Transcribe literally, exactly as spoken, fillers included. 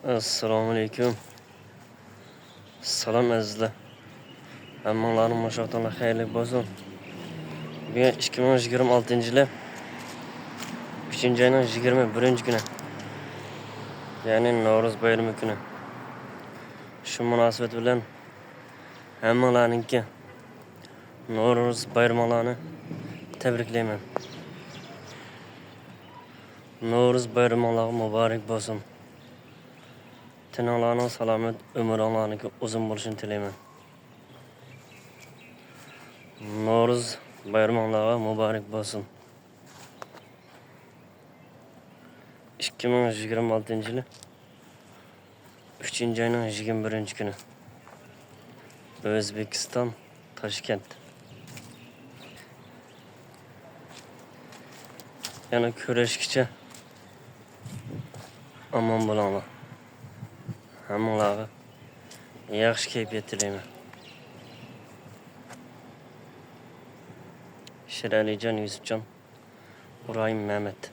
ئەسسالامۇئەلەيكۇم. سالام ئەزىزلەر. ھەممىڭلارنىڭ مۇشۇ ۋاقتىڭلار خەيرلىك بولسۇن. بۈگۈن ئىككى مىڭ يىگىرمە ئالتىنچى يىلى ئۈچىنچى ئاينىڭ يىگىرمە بىرىنچى كۈنى، يەنى نورۇز بايرىمى كۈنى. شۇ مۇناسىۋەت بىلەن ھەممىڭلارنىڭكى نورۇز بايرىمىڭلارنى تەبرىكلەيمەن. نورۇز بايرىمىڭلارغا مۇبارەك بولسۇن. تېنىڭلارنىڭ سالامەت، ئۆمرۈڭلارنىڭكى ئۇزۇن بولۇشىنى تىلەيمەن. نورۇز بايرىمىڭلارغا مۇبارەك بولسۇن. ئىككى مىڭ يىگىرمە ئالتىنچى يىلى ئۈچىنچى ئاينىڭ يىگىرمە بىرىنچى كۈنى. ئۆزبېكىستان، تاشكەنت. يەنە كۆرۈشكىچە ئامان بولۇڭلار. ھەممىڭلارغا ياخشى كەيپىيات تىلەيمەن. شېرئەلىجان يۈسۈپجان، ئىبراھىم مەمەت.